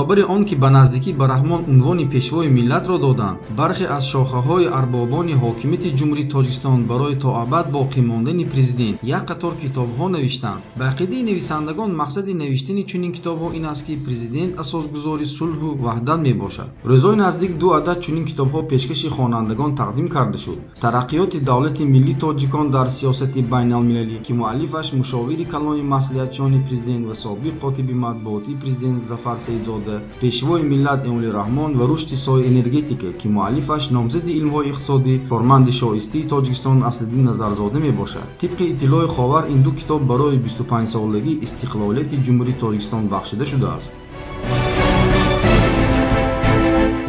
Баробари он ки ба наздикӣ ба Раҳмон унвони пешвои миллатро доданд, бархе аз шохаҳои арбобони ҳокимияти Ҷумҳурии Тоҷикистон барои то абад боқӣ мондани президент як қатор китобҳо навиштанд. Ба ақидаи нависандагон, мақсади навиштани чунин китобҳо ин аст, ки президент асосгузори сулҳу ваҳдат мебошад. Рӯзҳои наздик ду адад чунин китобҳо пешкаши хонандагон тақдим карда шуд. Тараққиёти давлати миллии тоҷикон дар сиёсати байналмилалӣ, ки муаллифаш мушовири калони маслиҳатчиёни президент ва собиқ котиби матбуотии президент Зафар Саидзода, пешвои миллат Эмомалӣ Раҳмон ва рушди соҳаи энергетика, ки муаллифаш номзади илмҳои иқтисодӣ, корманди шоистаи Тоҷикистон Аслиддин Назарзода мебошад. Тибқи иттилои Ховар, ин ду китоб барои 25-солагии истиқлолияти Ҷумҳурии Тоҷикистон бахшида шудааст.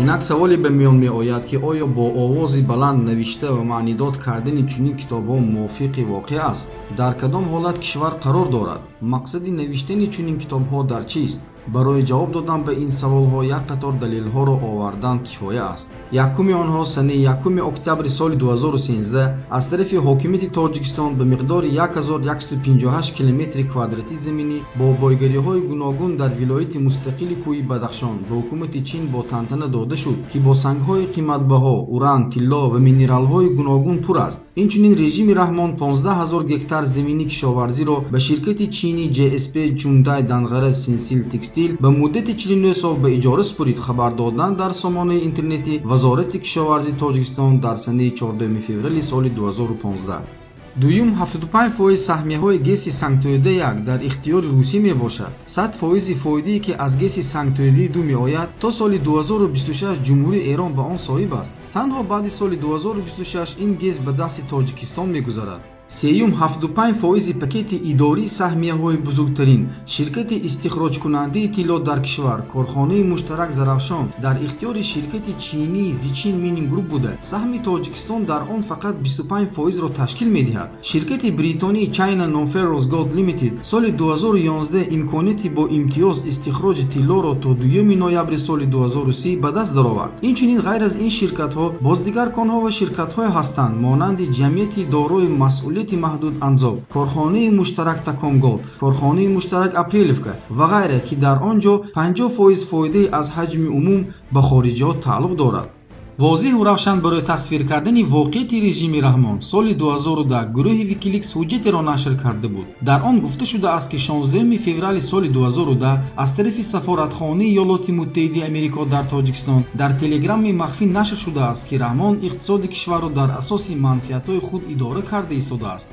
Инак саволе ба миён меояд, ки оё бо овози баланд навишта ва маънидод кардани чунин китобҳо мувофиқи воқеъ аст? Дар кадом ҳолат кишвар қарор дорад? Мақсади навиштани чунин китобҳо дар чист? Барои ҷавоб додан ба ин саволҳо як қатор далелҳоро овардан кифоя аст. Якуми онҳо санаи 1 октябри соли 2013 аз тарафи ҳокимияти Тоҷикистон ба миқдори 1158 километри квадратии заминӣ бо бойгариҳои гуногун дар вилояти мустақили кӯҳи Бадахшон ба ҳукумати Чин бо тантана дода шуд, ки бо сангҳои қиматбаҳо, уран, тилло ва минералҳои гуногун пур аст. Инчунин режими Раҳмон 15 000 гектар замини кишоварзиро ба ширкати чини ЖСП Чундай Данғара Синсил Текстил ба муддати 49 сол ба иҷора супорид, хабар додан дар сомонаи интернети Вазорати кишоварзии Тоҷикистон дар санаи 14 феврали соли 2015. Дуюм, 75% саҳмияҳои ГЭСи Сангтӯда 1 дар ихтиёри Русия мебошад. 100% фоидае ки аз ГЭСи Сангтӯдаи 2 меояд, то соли 2026 Ҷумҳурии Эрон ба он соҳиб аст. Танҳо баъди соли 2026 ин ГЭС ба дасти Тоҷикистон мегузарад. Сеюм, 75% пакети идории саҳмияҳои бузургтарин ширкати истихроҷкунандаи тилло дар кишвар, корхонаи муштарак Зарафшон, дар ихтиёри ширкати чинии Зичин Мининг Груп буда, саҳми Тоҷикистон дар он фақат 25%-ро ташкил медиҳад. Ширкати бритонии China Non-Ferrous Gold Limited соли 2011 имконияти бо имтиёз истихроҷи тиллоро то 2 ноябри соли 2030 ба даст даровард. Инчунин ғайр аз ин ширкатҳо боз дигар конҳо ва ширкатҳое ҳастанд, монанди ҷамъияти дорои масъулияти маҳдуд Анзоб, корхонаи муштарак Таконголд, корхонаи муштарак Апрелевка ва ғайра, ки дар он ҷо 50% фоидаи аз ҳаҷми умум ба хориҷиҳо тааллуқ дорад. Возеҳу равшан барои тасвир кардани воқеияти режими Раҳмон соли 2010 гурӯҳи Викиликс ҳуҷҷатеро нашр карда буд. Дар он гуфта шудааст, ки 16 феврали соли 2010 аз тарафи сафоратхонаи Иёлоти Муттаҳидаи Америко дар Тоҷикистон дар телеграмми махфӣ нашр шудааст, ки Раҳмон иқтисоди кишварро дар асоси манфиатҳои худ идора карда истодааст.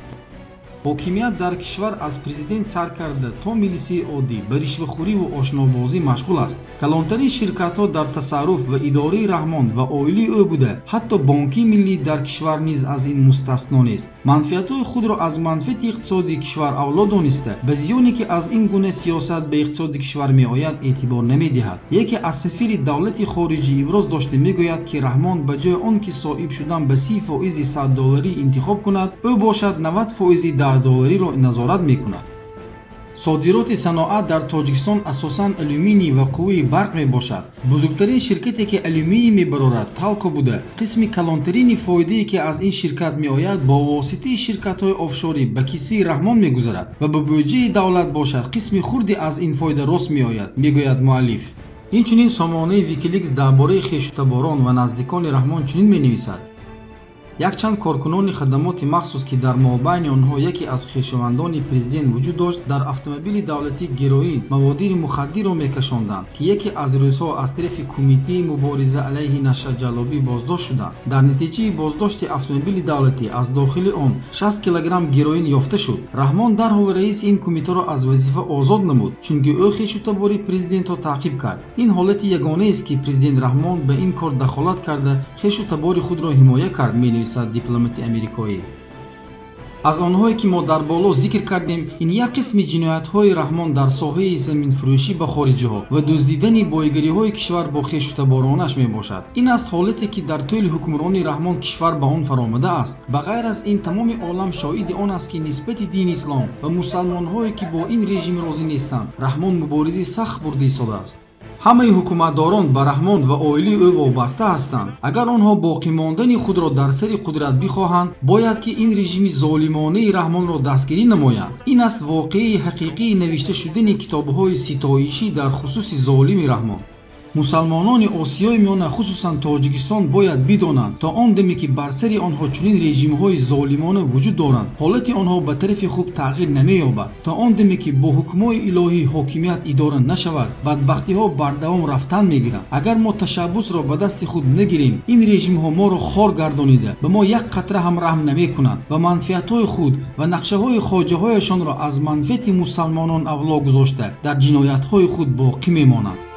Ҳокимият дар кишвар аз президент сар карда то милисияи оддӣ ба ришвахӯриву ошнобозӣ машғул аст. Калонтарин ширкатҳо дар тасарруф ва идораи Раҳмон ва оилаи ӯ буда, ҳатто бонки миллӣ дар кишвар низ аз ин мустасно нест. Манфиатҳои худро аз манфиати иқтисодии кишвар авло дониста, ба зиёне ки аз ин гуна сиёсат ба иқтисоди кишвар меояд эътибор намедиҳад. Яке аз сафири давлати хориҷӣ иброз дошта мегӯяд, ки Раҳмон ба ҷои он ки соҳиб шудан ба 30% 100 долларӣ интихоб кунад, ӯ бошад 90% 10 доллариро назорат мекунад. Содироти саноат дар Тоҷикистон асосан алюминий ва қувваи барқ мебошад. Бузургтарин ширкате ки алюминий мебарорад, Талко буда, қисми калонтарини фоидае ки аз ин ширкат меояд, бо воситаи ширкатҳои офшорӣ ба кисаи Раҳмон мегузарад ва ба буҷаи давлат бошад қисми хурде аз ин фоида рост меояд, мегӯяд муаллиф. Инчунин сомонаи Викиликс дар бораи хешутаборон ва наздикони Раҳмон чунин менависад: якчанд коркунони хадамоти махсус, ки дар мобайни онҳо яке аз хешовандони президент вуҷуд дошт, дар автомобили давлатӣ героин, маводири мухаддирро мекашонданд, ки яке аз рӯзҳо аз тарафи Кумитаи мубориза алайҳи нашъаҷаллобӣ боздошт шуданд. Дар натиҷаи боздошти автомобили давлатӣ аз дохили он 60 килограмм героин ёфта шуд. Раҳмон дарҳол раиси ин кумитаро аз вазифа озод намуд, чунки ӯ хешутабори президентро таъқиб кард. Ин ҳолати ягонаест, ки президент Раҳмон ба ин кор дахолат карда, хешу табори худро ҳимоя кард, менависад дипломати америкоӣ. Аз онҳое ки мо дар боло зикр кардем, ин як қисми ҷиноятҳои Раҳмон дар соҳаи заминфурӯшӣ ба хориҷиҳо ва дуздидани бойгариҳои кишвар бо хешутаборонаш мебошад. Ин аст ҳолате ки дар тӯли ҳукмронии Раҳмон кишвар ба он фаромада аст. Ба ғайр аз ин, тамоми олам шоҳиди он аст, ки нисбати дини ислом ва мусалмонҳое ки бо ин режим розӣ нестанд, Раҳмон муборизаи сахт бурда истодааст. Ҳамаи ҳукуматдорон ба Раҳмон ва оилаи ӯ вобаста ҳастанд. Агар онҳо боқӣ мондани худро дар сари қудрат бихоҳанд, бояд ки ин режими золимонаи Раҳмонро дастгирӣ намоянд. Ин аст воқеаи ҳақиқии навишта шудани китобҳои ситоишӣ дар хусуси золими Раҳмон. Мусалмонони Осиёи Миёна, хусусан Тоҷикистон, бояд бидонанд, то он даме ки бар сари онҳо чунин режимҳои золимона вуҷуд доранд, ҳолати онҳо ба тарафи хуб тағйир намеёбад. То он даме ки бо ҳукмҳои илоҳӣ ҳокимият идора нашавад, бадбахтиҳо бардавом рафтан мегиранд. Агар мо ташаббусро ба дасти худ нагирем, ин режимҳо моро хор гардонида, ба мо як қатра ҳам раҳм намекунанд ва манфиатҳои худ ва нақшаҳои хоҷаҳояшонро аз манфиати мусалмонон авло гузошта, дар ҷиноятҳои худ боқӣ мемонанд.